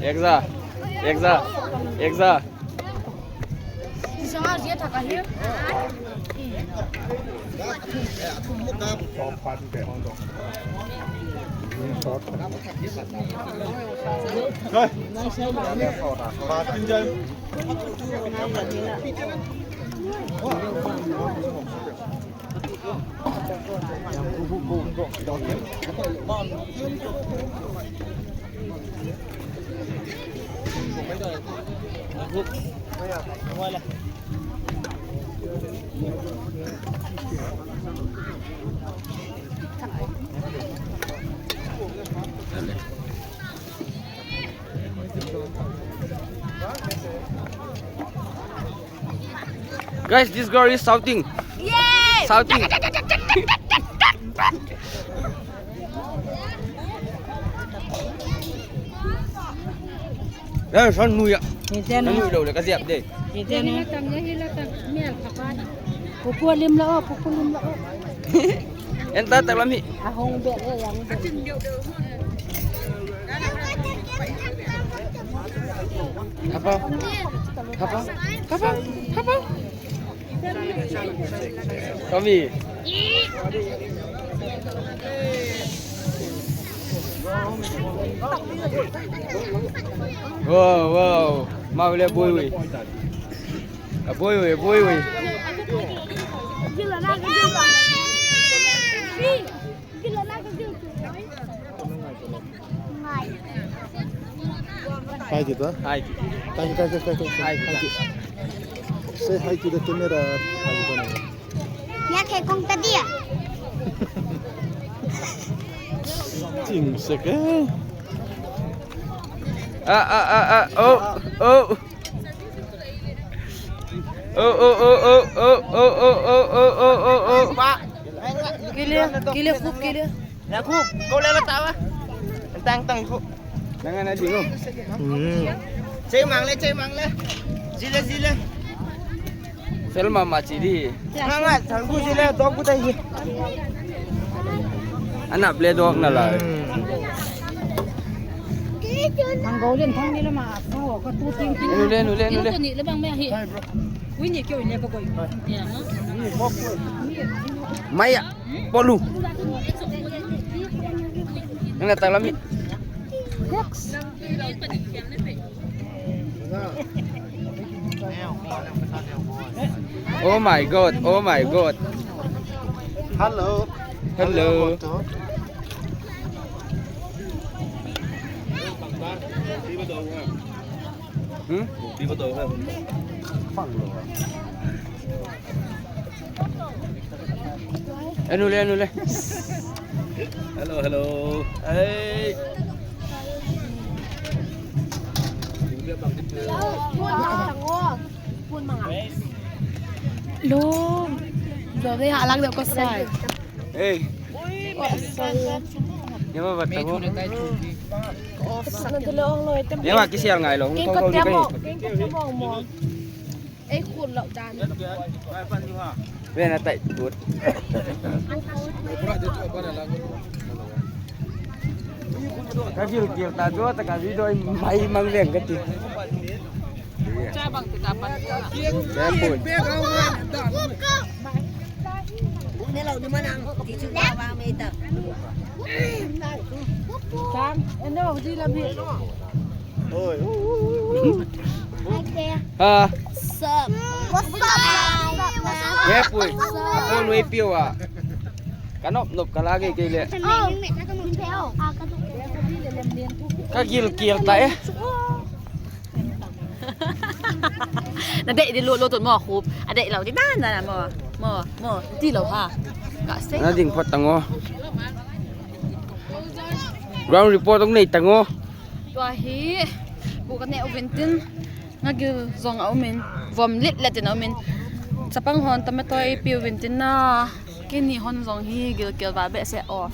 Ekza ekza ekza. Guys, this girl is shouting. Yay! Shouting. Đây, sao nuôi ạ? Nó nuôi đâu là cái dẹp đây. Em ta tập làm gì? Apa? Apa? Apa? Apa? Tommy. Wow, wow. Mau le bui ui. À, bui ui, bui ui. Hi to the. Hi. Thank you, thank you, thank you. Hi to the. Say hi to the camera. Nhà thầy con ta đi à? 真色嘅。 À à à à ô ô. Ô ô ô ô ô ô ô ô ô ô ô ô. Kile khúc kile. Là khu, cô leo tao á. Tăng tăng khu. Jangan aja ngom. 嗯。 Chơi mang lên, chơi mang lên. Zile zile. Selma machidi. Mama, thằng khu zile, dog của tay gì. Anak beli dog na lah. Thằng gấu liền thằng đi là mà có có tu tiên tiên. Nule nule nule. Nị là bằng mẹ hi. Quý nhị kêu nhị có gọi. Maya, polu. Yang datang lami. Oh my god, oh my god. Hello. Hello. Hmm? Eh, nule nule. Hello, hello. Hey. Luôn. Giờ đây hạ lăng được có sai. Hey. Nhưng mà vật tao. Nhưng mà cái xe ngày là không không không cái. Ê khuôn lậu tràn. Đây là tại tuột. Cái việc kiểu ta chúa ta cả video mày mang liền cái gì. Cha bằng từ cặp bằng. Để buồn. Trang, em đâu đi làm việc. Ôi. À, What's up? What's up? nghe bùi. Cô nuôi piêu à. Cá nộp nộp cá lá cái kia lẹ. Các gil kiều tại. Nó đệ đi luôn luôn tụi mò khúp. À đệ lão đi đan ra là mò mò mò đi lẩu hả? Cả xếp. Nó đình phật tăng Ground report ông này tăng Tua hi bu ka ne oven tin nga gil zong au min vom lit let in au min chapang hon tomato i piu vin tin na ke ni hon zong hi gil gil ba be se off.